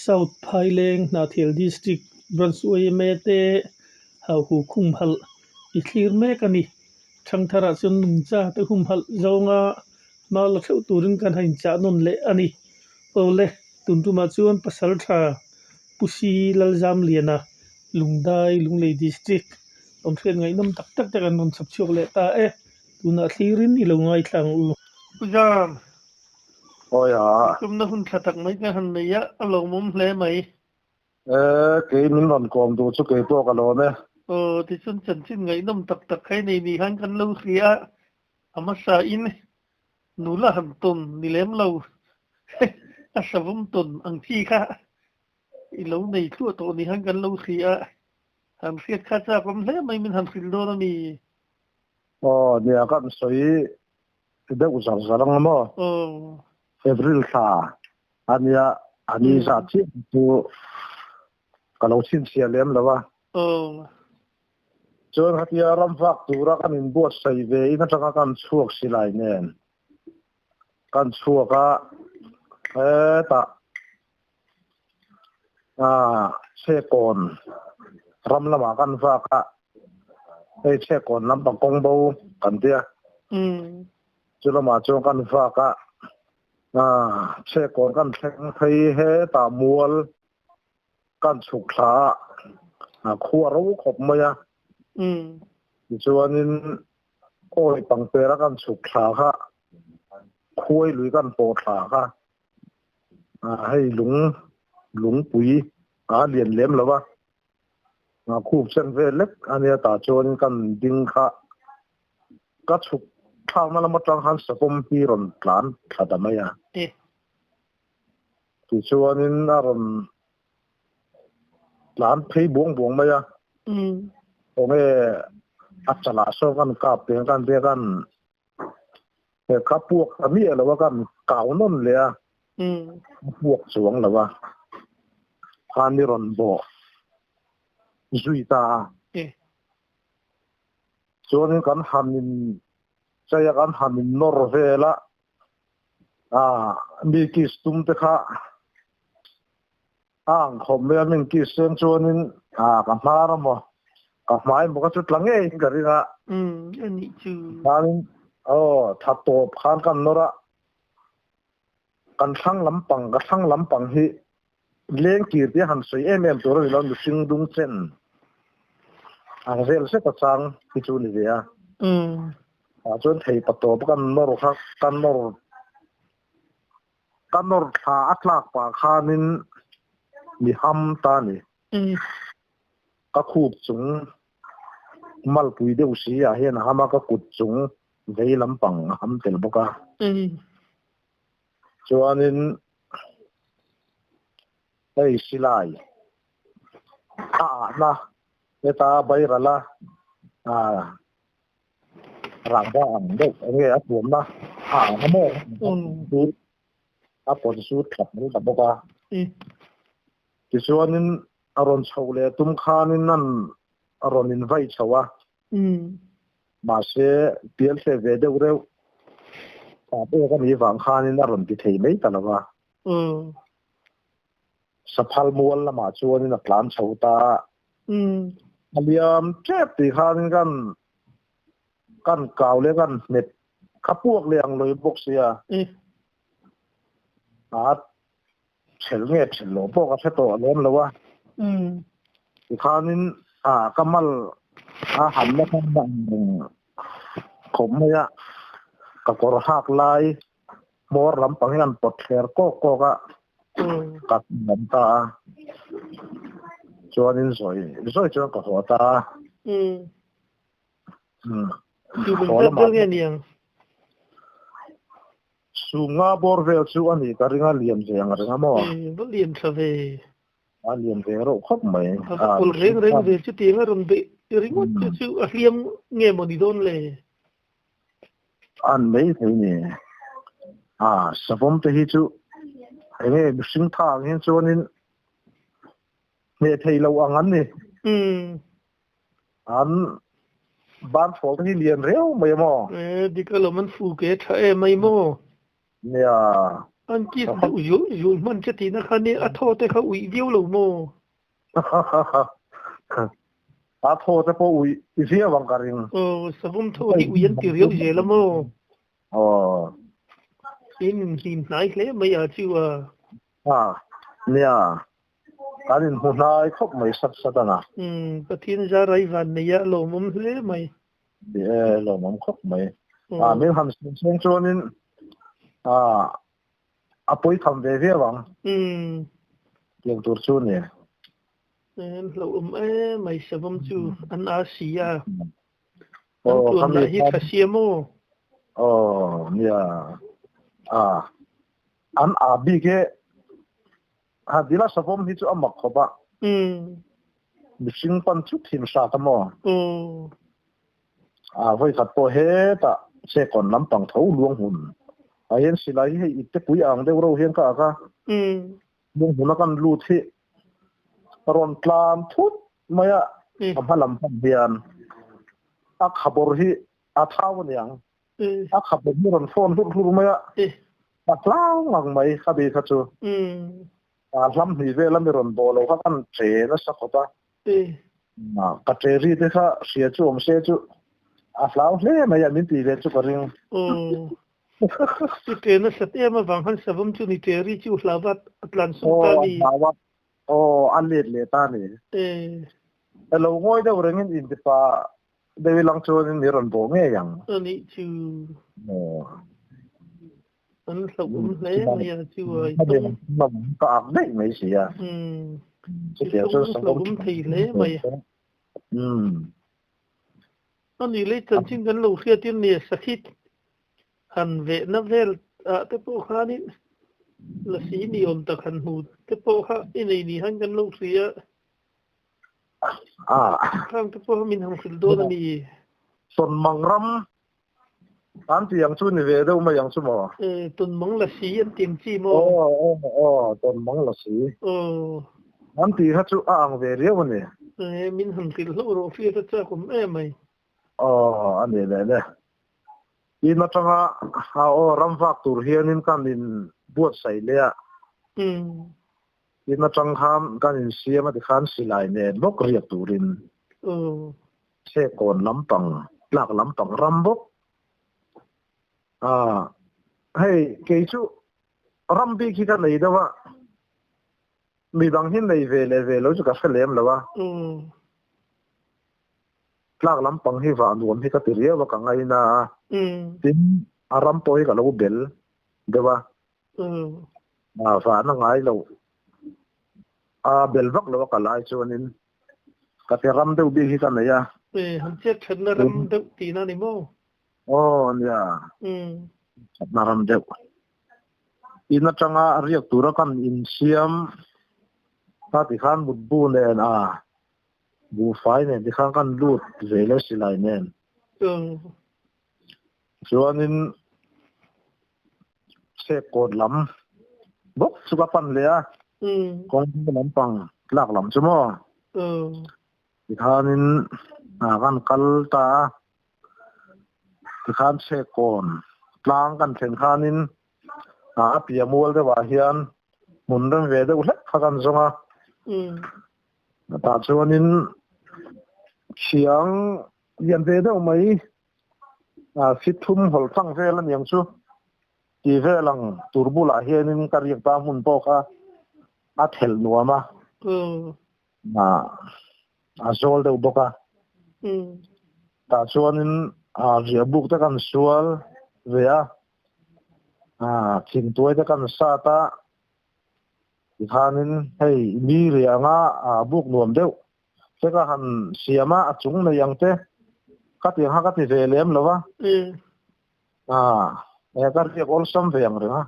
South Phaileng Hnahthial District Branch yma te Hauhuk humhalh i thlir mek a ni. Thangtharah chuan nungcha te humhalh zawnga hma la theuh turin kan han inchah nawn leh a ni. Awle, tun tumah chuan Pasaltha Pu Si Lalzamliana, Lungdai, Lunglei District awm hriat ngaihnawm tak tak te kan rawn chhawp chhuak leh ta e. Tunah thlirin i lo ngaithla ang u. Pu Zam, Awi a. Tumna hun tha tak mai ka han nei a, a lawmawm hle mai. E, kei min rawn kawm duh chu kei pawh ka lawm e. Aw, tichuan chanchin ngaihnawm tak tak kha i nei ni khan kan lo hria a, a hmasa in nula han tawn ni lem lo, a savawm tawn ang chi kha i lo nei thluah tawh ni khan kan lo hria a, han hriat kha chak awm hle mai min han hrilh dawn a mi. Aw, nia kan sawi deuh zar zar ang maw? April thla a nia, a ni zat chiah chu ka lo chhinchhiah lem lo a. Chuan khatia ram vak tura kan inbuatsaih ve in atanga kan chhuak silai nen kan chhuak a, hetah Chhekawn ram lamah kan vak a, hei Chhekawn lampang kawng bo kan tia, chu lamah chuan kan vak a, Chhekawn kan thleng phei hetah mual kan chhuk thla a, khua ro khawp mai a, tichuanin awi pangpera kan chhuk thla kha khuai lui kan pawh thla kha. Hei lung lungpui a lian lem lo va, khup sen vel lek a nia tah chuan kan ding kha ka chhuk thlakna lam atang khan savawm hi rawn tlan thla ta mai a. Tichuanin a rawn tlan phei buang buang mai a, khawnge a chalah sawn kan kap teng kan tia kan He kha puak ta miah lo a kan kau nawn leh a, a puak chuang lo a, khan i rawn bawh zui ta a. Chuanin kan han in chei a, kan han in nawr vel a, mi kiss tum te kha a ang khawp mai a, min kiss sen chuanin ka hnar a maw, ka hmai maw ka chu tla ngeiin ka ring a. A nih chu. Khanin aw tha tawp khan kan nawr a, kan thlang lampang ka thlang lampang hi leng kir tia han sawi em em tur a ni lo, mihring dung chen ang vel zet a chang hi chu a ni ve a. Tah chuan thei pa tawp kan nawr kha ka nawr Ka nawr thla a tlak pah khanin mi ham ta a ni. Ka khup chung malpui deuh si ah hian a ham a, ka kut chung vei lampang a ham tel bawk a. Chuanin hei silai a ahna heta bairala Rangva ang deuh enge a tuamna a ang a maw chu a pawn chu that mai ta bawk a. Tichuanin a rawn chho leh tum khanin an rawn invai chho a. Mahse pial hle ve deuh reuh tap ek a nih vang khanin a rawn ti thei mai ta lo va. Saphal mual lamah chuanin a tlan chho ta a. A liam tep tih khanin kan kan kau leh kan hmet kha puak leh ang lawi bawk sia. A chhel nge chhel loh pawh ka hre tawh lem lo a. Tikhanin a ka mal a han la khan a ang reng khawp mai a. Ka kawr hak lai hmawr lampang hi an pawt thler kawk kawk a, ka lam ta a. Chuanin zawi zawi chuan ka haw ta a. Haw lamah Sumnga bawr vel chu a nih ka ring a, lian ve ang reng a maw? Va lian tha ve. A lian ve reuh khawp mai. A va kawl reng reng ve chutiang a rawn beih ringawt chu chu a hliam nge maw ni dawn le? An mai thei ni. A savawm te hi chu enge mihring tha ang hian chuanin hneh thei lo ang an ni. An ban hrawl te hi lian reu mai a maw? E dik alawm an fu ke tha em mai maw? Nia. An kiss deuh zul zul hman che tihna kha nia a thaw te kha uih viau lo maw? A thaw te pawh uih viau ang ka ring. Aw, savawm thaw hi uih an ti riau zel a maw? Aw. In inhlim hnai hle mai a chu a. A, nia. Kan inhmu hnai khawp mai sat sat a na. Umm, Pathian zarai van nei a lawmawm hle mai. Ni e, lawmawm khawp mai. A, min han seng seng chuanin a, a pawi tham ve viau ang. Umm. Tiang tur chu ni. En hlauhawm em mai savawm chu an a si a. An tluan lah hi tha sia maw? Aw, nia. A, an a bik e. Ha dila savawm hi chu a mak khawp a. Mihring pan chu thin hrat a maw? A vawikhat pawh hetah sekawn lampang tho luang hun ah hian silai hi hei ipte pui ang deuh reuh hian ka ak a. Luang hmun a kan lut hi a rawn tlan thut mai a, a hma lam hman hian a khabawr hi a thau aniang. A khabawr hi a rawn fawn hlurh hlurh mai a, a hlau ngang mai kha bi kha chu. A hlam hnih vel a mi rawn bawh lo kha kan che nasa khawp a. Ka che ri te kha hria chu awm se chu a hlau hle mai a min tih ve chu ka ring. I che nasa em avang khan savawm chu ni che ri chu hlau a a tlan sung ta ni. Aw a let leh ta ni. Lo ngawi deuh rengin intipa deuh ilang chuanin mi rawn bawh ngei ang. Anih chu. An hlauhawm hle mai a chu a i tawng. Ka ak daih mai si a. I tawng hlauhawm thei hle mai a. Ani lei chanchin kan lo hriatin nia sakhi han vehna vel ah te pawh khanin lasi ni awm tak han hmu te pawh kha i nei ni han kan lo hria. Khang te pawh min han hrilh dawn a ni. Sawnmang ram An ti ang chu ni ve deuh mai ang chu maw? E, Tawnmang Lasi an ti ang chi maw? Aw, aw, aw, Tawnmang Lasi. Aw. An ti kha chu a ang ve riau a ni. E, min han hrilh hlauh rawh hriat a chak awm em mai. Aw, a ni leh le. In atanga a aw ram vak tur hianin kan in buatsaih leh a. Umm. In atang khan kan insiam a tikhan silai nen bawk riak turin. Aw. Sekawn lampang, tlak lampang ram bawk. Ah, hei kei chu ram bik hi ka nei deuh a, midang hi nei ve leh ve lo chu ka hre lem lo a. Tlak lampang hi vah nuam hi ka ti riau a, ka ngaina a. Tin, a ram pawh hi ka lo bel deuh a. Ah, vahna ngai lo, a bel vak lo a ka lai chuanin. Ka ti ram deuh bik hi ka nei a. E, han chet thatna ram deuh tihna a ni maw? Aw, nia. Thatna ram deuh. In atanga riak tura kan insiam kha tikhan mutbu nen a, buhfai nen tikhan kan lut ve le silai nen. Chuanin Sek kawt lam bawk chu ka pan leh a, kawng lampang tlak lam chu maw? Tikhanin kan kal ta a, tikhan Sek kawn tlang kan thlen khanin a piah mual deuhah hian hmun rem ve deuh hlek kha kan zawng a, tah chuanin thiang lian ve deuh mai Fit thum hawlh tlang vel a niang chu ti vel ang tur bulah hianin ka riak ta hmun pawh kha a thelh nuam a, a zawl deuh bawk a. Tah chuanin riah buk te kan sual ve a, thingtuai te kan sat a, tikhanin hei mi riah anga buk nuam deuh Che ka han siam a, a chung nei ang che. Ka ti ang kha ka ti ve lem lo a. Ah, e ka riak awlsam ve ang reng a.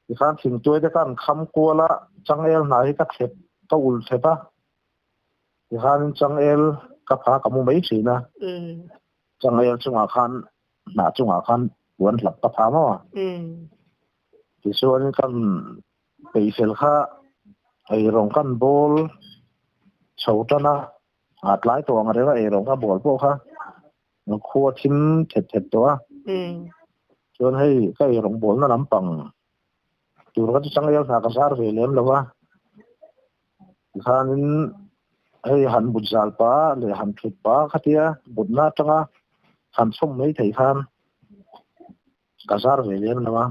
Tikhan thingtuai te khan kham kual a, changel hna hi ka thlep, ka ul thlep a. Tikhanin changel ka pha ka mu mai thin a. Changel chungah khan, hnah chungah khan puan hlap ka pha maw. Tichuanin kan Peihfel kha eirawng kan bawl chho tan a, a tlai tawh ang reng a eirawng ka bawl pawh kha khua thim thet thet tawh a. Chuan hei ka eirawngbawlna lampang tur ka chu changel hna ka zar ve lem lo a, tikhanin hei han but zal pah leh han thut pah khatia butna atanga han chhawm mai thei khan ka zar ve lem lo a.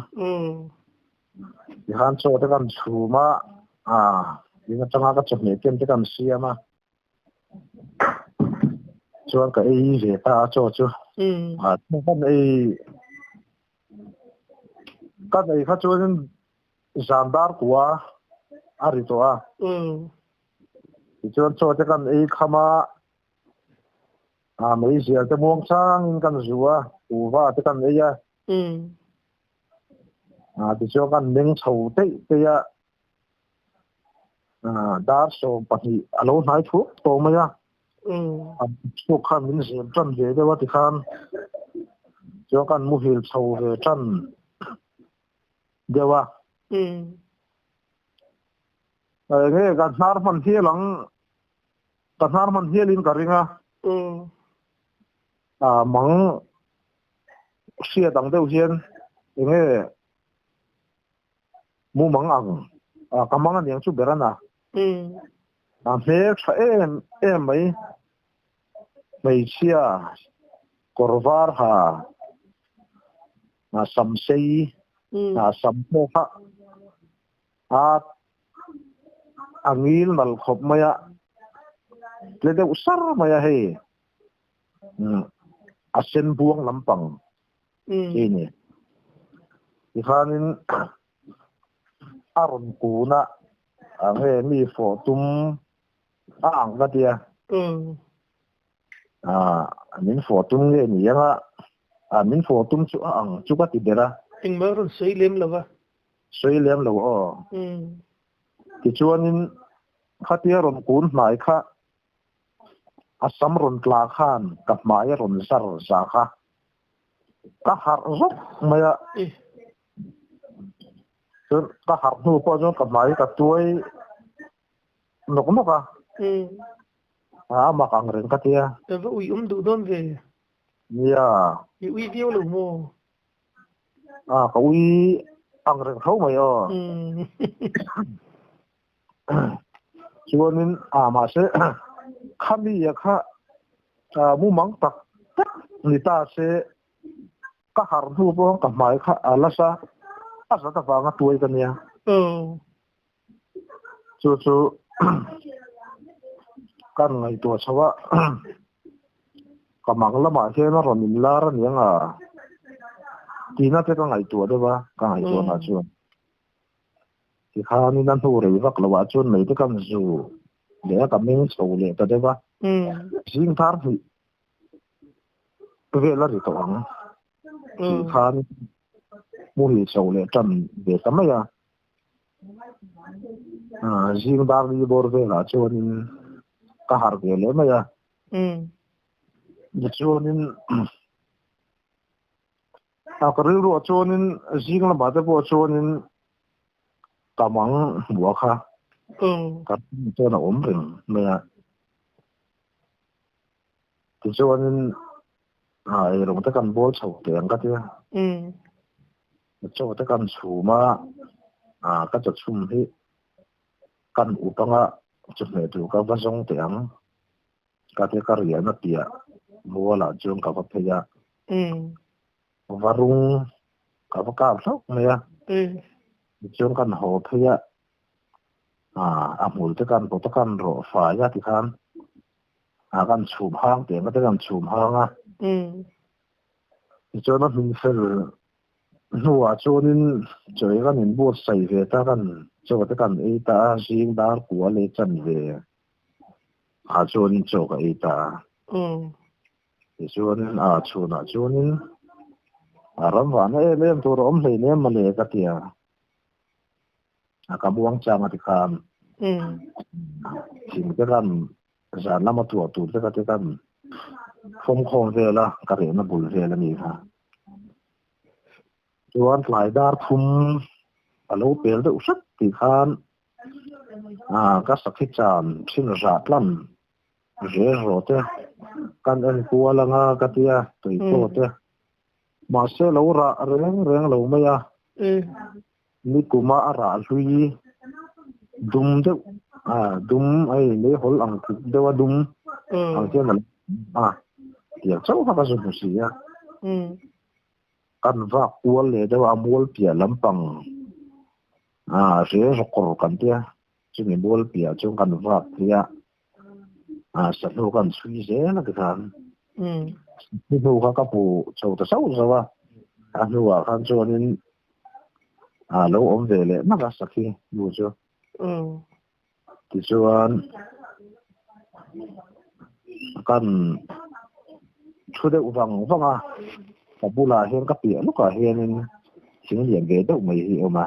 Tikhan chaw te kan chhum a, in atanga ka chawhmeh ken te kan siam a. Chuan ka ei ve ta a chaw chu. Kan ei kan ei kha chuanin zan dar kua a ri tawh a. Tichuan chaw te kan ei kham a, meizial te muang changin kan zu a, kuhva te kan ei a. Tichuan kan meng chho teih teih a. Dar 20 a lo hnai thuak tawh mai a. A chhuak khan min zem tan ve deuh a tikhan chuan kan muhil chho ve tan deuh a. Enge ka hnar hman hial ang, ka hnar hman hialin ka ring a. Mang hriat ang deuh hian enge Mumang ang a ka mang aniang chu ber ana. A hmel tha em em mai. Hmeichhia kawr var ha a sam sei a sam pawh kha a a ngil nal khawp mai a tle deuh sar mai a hei a sen buang lampang Hi ni. Tikhanin a rawn kun a, a nge mi fawh tum a ang ka tia. Min fawh tum nge ni ang a, min fawh tum chu a ang chu ka ti ber a. Engmah rawn sawi lem lo va. Sawi lem lo aw. Tichuanin khatia rawn kun hnai kha A sam rawn tla khan ka hmai a rawn zar zak a, ka harh zawk mai a. Chuan ka harh hnu pawh chuan ka hmai ka tuai nawk nawk a, a mak ang reng ka tia. Ka va ui awm duh dawn ve. Nia. I ui viau lo maw? A, ka ui ang reng tho mai aw. Chuanin a mahse khami a kha mumang tak tak ni ta se ka harh hnu pawh ka hmai kha a la sa a zat avanga tuai ka nia. Chu chu kan ngaihtuah chho a ka mang lamah hian a rawn inlar a niang a tihna te ka ngaihtuah deuh a ka ngaihtuahna chuan. Tikhanin a hnu rei vak loah chuan mei te kan zu leh a ka meng chho leh ta deuh a. Zing thar hnih vel a ri tawh ang tih khan muhil chho leh tan ve ta mai a. Zing dar li bawr velah chuanin ka harh ve leh mai a. Tichuanin A ka rilruah chuanin zing lamah te pawh chuanin ka mang hmuh a kha ka chuan a awm reng mai a. Tichuanin a eirawng te kan bawl chho teh ang ka tia. Chaw te kan chhum a, ka chaw chhum hi kan up anga chawhmeh tur ka va zawng teh ang. Ka te ka riahna piah mualah chuan ka va phei a, varung ka va kap hlauh mai a, tichuan kan haw phei a, a hmul te kan pawt a kan rawh fai a tikhan a kan chhum hang teh ang te kan chhum hang a, tichuan a hmin fel hnuah chuanin chaw ei kan inbuatsaih ve ta kan chaw te kan ei ta a, zing dar kua leh chanve. Ah chuanin chaw ka ei ta a. Tichuanin ah chhunah chuanin a ram vahna em em tur a awm hlein em mawle ka ti a. A ka buang chang a tikhan thing te kan zan lama tuah tur te ka te kan fawmkhawm vel a, ka rehna bul vel a ni kha. Chuan tlai dar thum a lo pel deuh hret tih khan ka sakhi chan thin rah tlan ve rawh te kan en kual anga ka tia tui pawh te. Mahse lo rah reng reng lo mai a. Nikuma a rah hlui dum deuh a dum hei meihawl ang tluk deuh a dum ang hian a lo awm a tiang chauh kha ka zu hmu si a. Kan vak kual leh deuh a mual piah lampang a rel rawkawr kan tia chumi mual piah chuan kan vak phei a a sahnu kan chhui zel a tikhan hnu kha ka hmu chho ta zauh zauh a a hnuah khan chuanin a lo awm ve leh hmak a sakhi nu chu tichuan kan thu deuh vang vang a ka bulah hian ka piah lawkah hianin thing lian ve deuh mai hi a awm a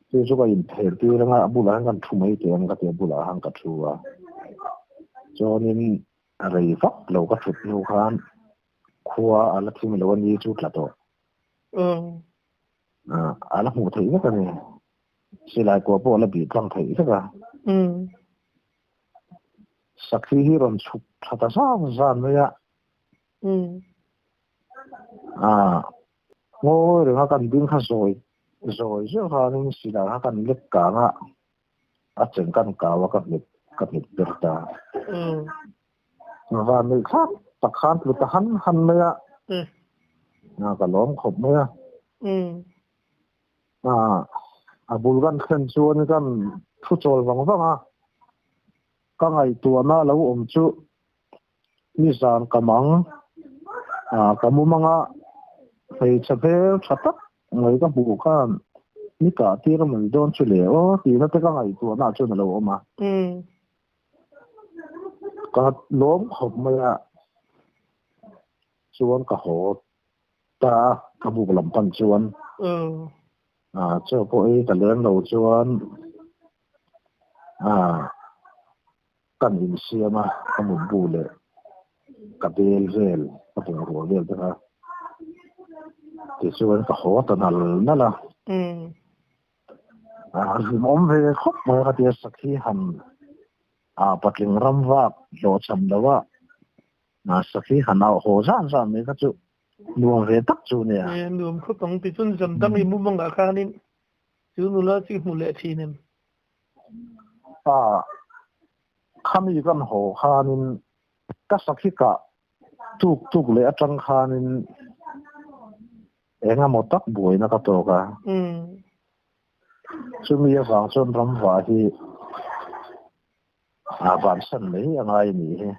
chu chu ka inphel tir anga a bulah hian kan thu mai teh ang ka ti a bulah khan ka thu a chuanin rei vak lo ka thut hnu khan khua a la thim lo a ni chu tla tawh a la hmuh theih vek a ni silai kua pawh a la bih tlang theih vek a sakhi hi rawn chhuk tha ta zan zan mai a Ngawi renga kan ding kha zawi zawi zeuh khanin silai kha kan lek kang a, a cheng kan kau a ka hmet ka hmet ber ta. Van neih thlak tak khan tlu ta han han mai a, ka lawm khawp mai a. A bul kan thlen chuan kan thu chawl vang vang a, ka ngaihtuahna lo awm chu Nizan ka mang ah ka mumang a, hmeichhe hmel tha tak mai ka hmuh khan ni kah tir a mai dawn chu le aw tihna te ka ngaihtuahna ah chuan a lo awm a. Ka lawm khawp mai a, chuan ka haw ta a, ka buk lam pan chuan ah chaw pawh ei ka leng lo chuan ah. Kan insiam a, ka mutbu leh ka bel vel, ka bungrua vel te kha tichuan ka haw ta nal nal a. Hlimawm ve khawp mai a ka tia sakhi han patling ram vak hlawhchham lo a, sakhi han auh haw zan zan mai kha chu nuam ve tak chu nia. Nuam khawp ang tichuan zan dang i mumangah khanin chu nula chu i hmu leh thin em? A khami kan haw khanin ka sakhi kah tuk tuk leh atang khanin eng emaw tak buaina ka tawk a. Chumi avang chuan ramva hi a vansan mai a ngai a nih hi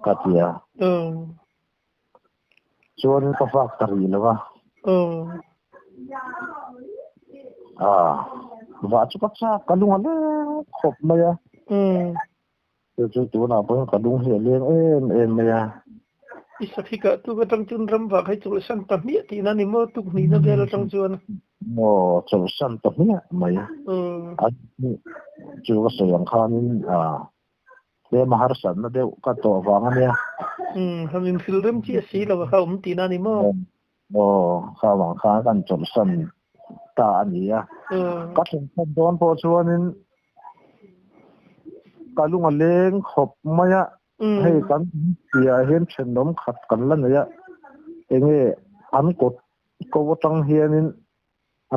ka ti a. Chuan ka vak ta rih lo a. Ah, vah chu ka chak, ka lung a leng khawp mai a. Chu chu tunah pawhin ka lung hi a leng em em mai a. I sakhi kah tuk atang chuan ram vah kha i chawlhsan ta hmiah tihna ni maw tuk hnihna vel atang chuan? Maw, chawlhsan ta hmiah mai. Chu ka sawi ang khanin ah Tlem a harsatna deuh ka tawh vang a nia. Umm, han inhrilh rem chiah si lo a kha awm tihna a ni maw? Aw, kha vang khan kan chawlhsan ta a ni a. Ka chawlhsan dawn pawh chuanin ka lung a leng khawp mai a, hei kan piahah hian thenawm khat kan la nei a, enge an kawt ko atang hianin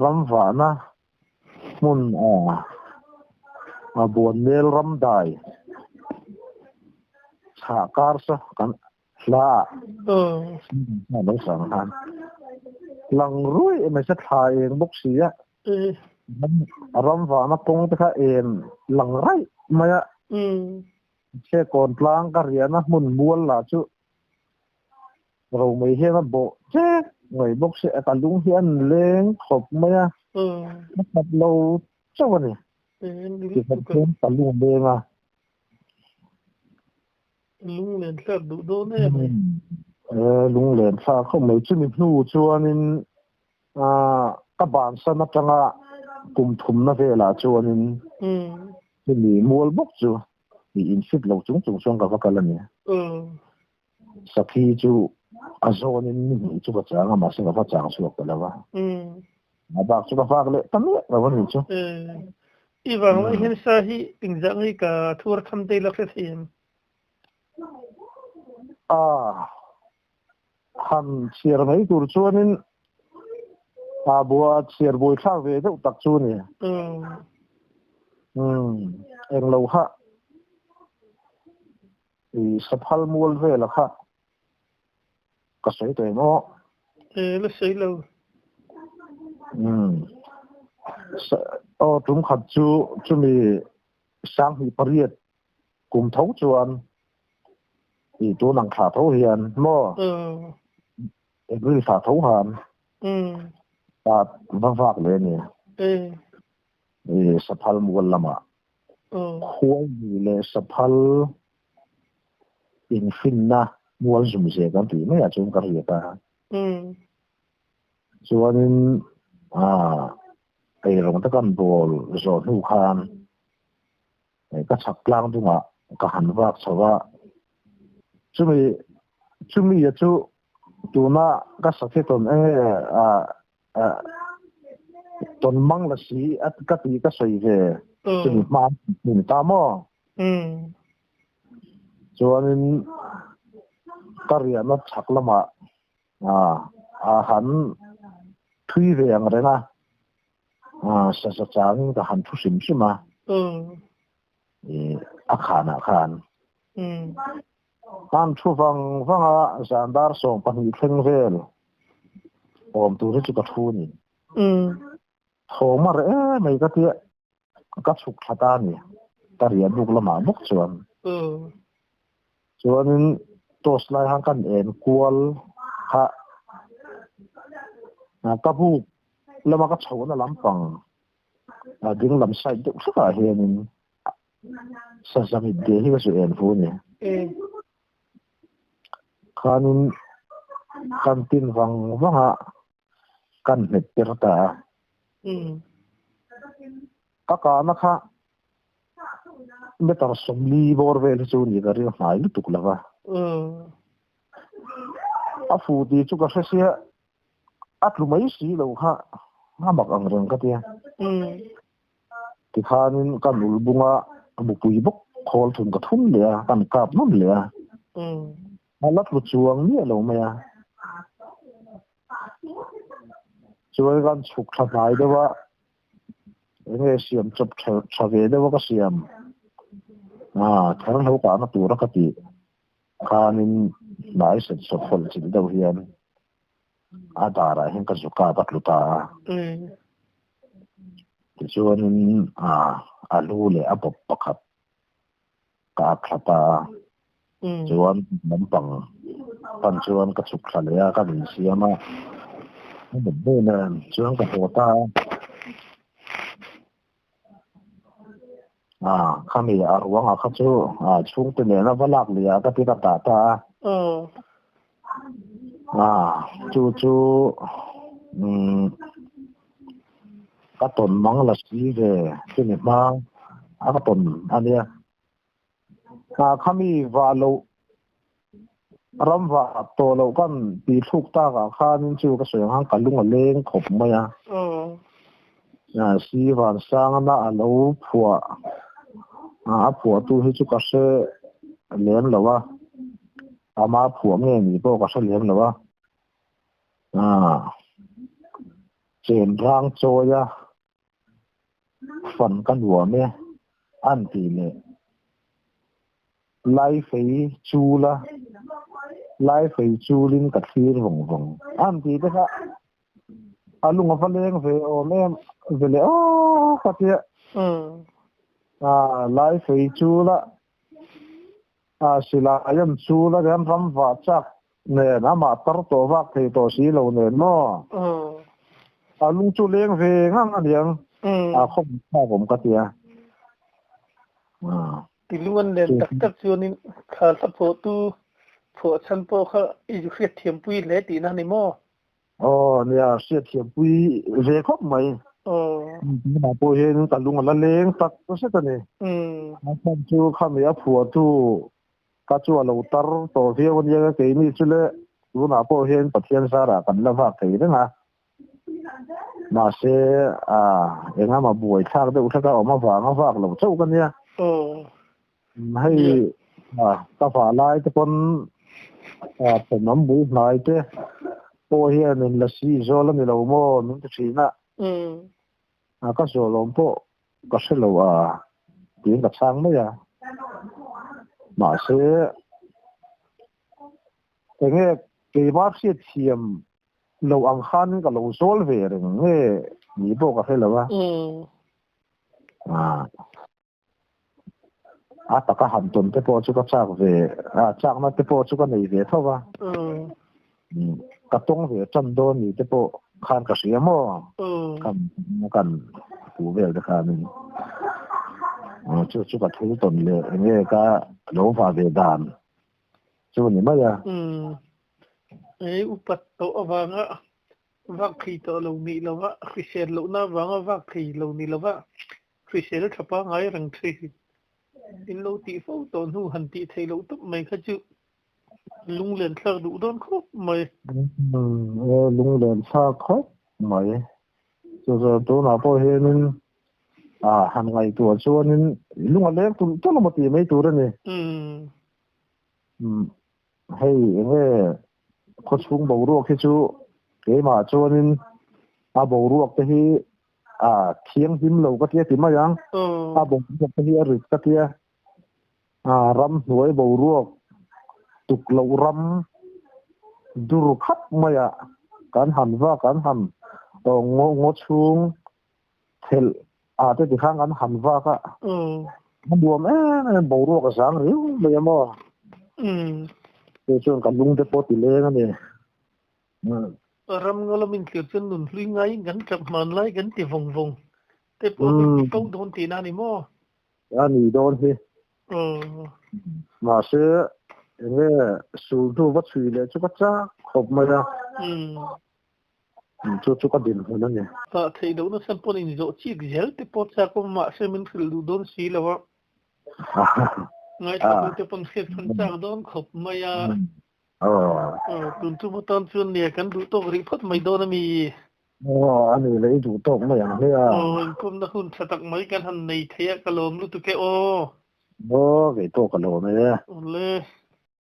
ramvahna hmun a Buanmel ram dai chhah kar saw kan hla ah lo sang khan lang ruih mai se thla eng bawk si a ram vahna kawng te kha en lang raih mai a se kawn tlang ka riahna hmun mual lah chu Romei hian a bawh chek mai bawk si a, ka lung hi an leng khawp mai a, a khat lo chauh a ni. Tikhat chuan ka lung a leng a. Lung len thlak duh dawn em mai. Lung len thlak khawp mai. Chumi hnu chuanin ka bansan atanga kum thumna velah chuanin chumi mual bawk chu i infit lo chung chung chuan ka va kal a ni. Sakhi chu a zawnin ni hnih chu ka chang a, mahse ka va chang chhuak ta lo a. A bak chu ka vak leh ta miah lo a nih chu. I vang lai hian sa hi engzah nge ka thuar tham te ila hre thei em? A, Han chhiar mai tur chuanin a bua chhiar buai thlak ve deuh tak chu ni. Um englo kha i saphal mual vela kha ka sawi tawh em aw. E la sawi lo. Um aw tum khat chu chumi 2008 kum tho chuan i tun ang thla tho hian maw April thla tho han a va vak leh a ni. I saphal mual lamah khuaini leh saphal infinna mual zum zia kan tih maiah chuan ka riat a. Chuanin eirawng te kan bawl zawh hnu khan ka chhak tlang dungah ka han vak chho a, chumi chumi a chu tuna ka sakhi tawn enge tawn mang la si a ka ti ka sawi ve chumi hma ni ta maw? Chuanin ka riahna chhak lamah a han thui ve ang reng a. Saza changin ka han thu hrim hrim a, a khanah khan. An thu vang vang a, zan dar 12 thleng vel awm tur hi chu ka thu a ni. Thawm a reh em mai ka tia, ka chhuk thla ta a ni, ka riah buk lamah bawk chuan. Chuanin toss lai khan kan en kual kha ka buk lama ka chhohna lampang ding lam side deuh hlekah hianin saza mit ve hi ka zu en fu a ni. Khanin kan tin vang vang a, kan hmet tir ta a. Ka kahna kha meter 40 bawr vel hi chu ni ka ring hnai lutuk lo va. A fu tih chu ka hre sia, a tlu mai si lo kha a mak ang reng ka tia. Tikhanin ka nul bunga mupui bawk khawl thun ka thum leh a, kan kap nawn leh a. A la tlu chuang miah lo mai a. Chuan kan chhuk thla hnai deuh a, enge siam chawp tha ve deuh a ka siam. Therhlo kahna tura ka tih khanin hnai set sawt hawlh chilh deuh hian a darah hian ka zu kap a tlu ta a. Tichuanin a lu leh a bawp pakhat ka ak thla ta a. Chuan lampang pan chuan ka chhuk thla leh a, ka insiam a. A mut hnu nen chuan ka haw ta a. Khami a ruangah kha chu chhungte nena va lak leh ah ka ti ka tah ta a. Chu chu ka tawn mang la si ve chumi hma a ka tawn a nia. Khami vah loh ram vah tawh loh kan tih thluk takah khanin chu ka sawi ang khan ka lung a leng khawp mai a. Si Vansangana a lo phuah a phuahtu hi chu ka hre lem lo a, ama phuah nge ni pawh ka hre lem lo a. Chenrang chawia fan ka nuam e an tih leh Laifei chula Laifei chulin ka thlir vawng vawng an tih te kha a lung a va leng ve awm em ve leh aw ka tia Laifei chula silai an chula hian ram vah chak nen amah tar tawh vak thei tawh si lo nen maw a lung chu leng ve ngang a niang a khawm thlak awm ka tia. Ti lung an len tak tak chuanin thla hla phuahtu phuah chhan pawh kha i hriatthiampui hle tihna a ni maw? Aw nia hriatthiampui ve khawp mai. Tunah pawh hian ka lung a la leng tak zet a ni. A chhan chu khami a phuahtu Ka chu a lo tar tawh viau a nia, keini chu le tunah pawh hian Pathian zarah kan la vak thei reng a. Mahse, engemaw buaithlak deuh hlek a awm avanga vak lo chauh ka nia. Hei ka vah lai te pawn A thenawm bul hnai te pawh hianin lasi zawl a ni lo maw min ti thin a. A ka zawl awm pawh ka hre lo a tiin ka chhang mai a. Mahse enge keimah hriatthiam lo ang khan ka lo zawl ve reng nge ni pawh ka hre lo a. A taka han tawn te pawh chu ka chak ve a, chakna te pawh chu ka nei ve tho va. Ka tawng ve tan dawn ni te pawh khan ka hria maw? Kan kan pu vel te khanin chu chu ka thil tawn leh enge ka lo va ve dan chu ni mai a. Ei upat tawh avanga vak thei tawh lo nih lova, hrisel lohna avanga vak thei lo ni lova, Hrisel tha pangai reng thin. In lo tih fo tawh hnu han tih theih loh tawp mai kha chu lunglen thlak duh dawn khawp mai. Aw lunglen thlak khawp mai. Chu chuan tunah pawh hianin ah han ngaihtuah chuanin lung a leng tulh tulh emaw tih mai tur a ni. Hei enge khawchhung boruak hi chu keimah chuanin a boruak te hi a thianghlim lo ka tia ti mai ang. A boruak te hi a rit ka tia. A ramhnuai boruak tuk loh ram dur khap maia kan han va kan han ngaw ngaw chhung thelh ah te tikhan kan han vak a. A nuam em em boruak a zang riau mai a maw. Chu chuan ka lung te pawh ti leng a ni. Ram nga lamin thlir chuan nun hlui ngaiin kan chak hman lai kan ti vawng vawng te pawh hi ti fo dawn tihna a ni maw? A ni dawn hi. Mahse, enge sul hnu va chhui leh chu ka chak khawp mai a. Chu chu ka dinhmun a ni. Tah theih lohna chhan pawn inzawh chik zel te pawh chak awm mahse min hrilh duh dawn si lo a. Ngaithla tute pawn hriat chhan chak dawn khawp mai a. Aw, tun tum atan chuan nia kan duh tawk rih phawt mai dawn a mi? Aw, a ni leh i duh tawk mai ang hle a. Aw, inkawmna hun tha tak mai kan han nei thei a, ka lawm lutuk e aw. Aw, kei pawh ka lawm e. Awle.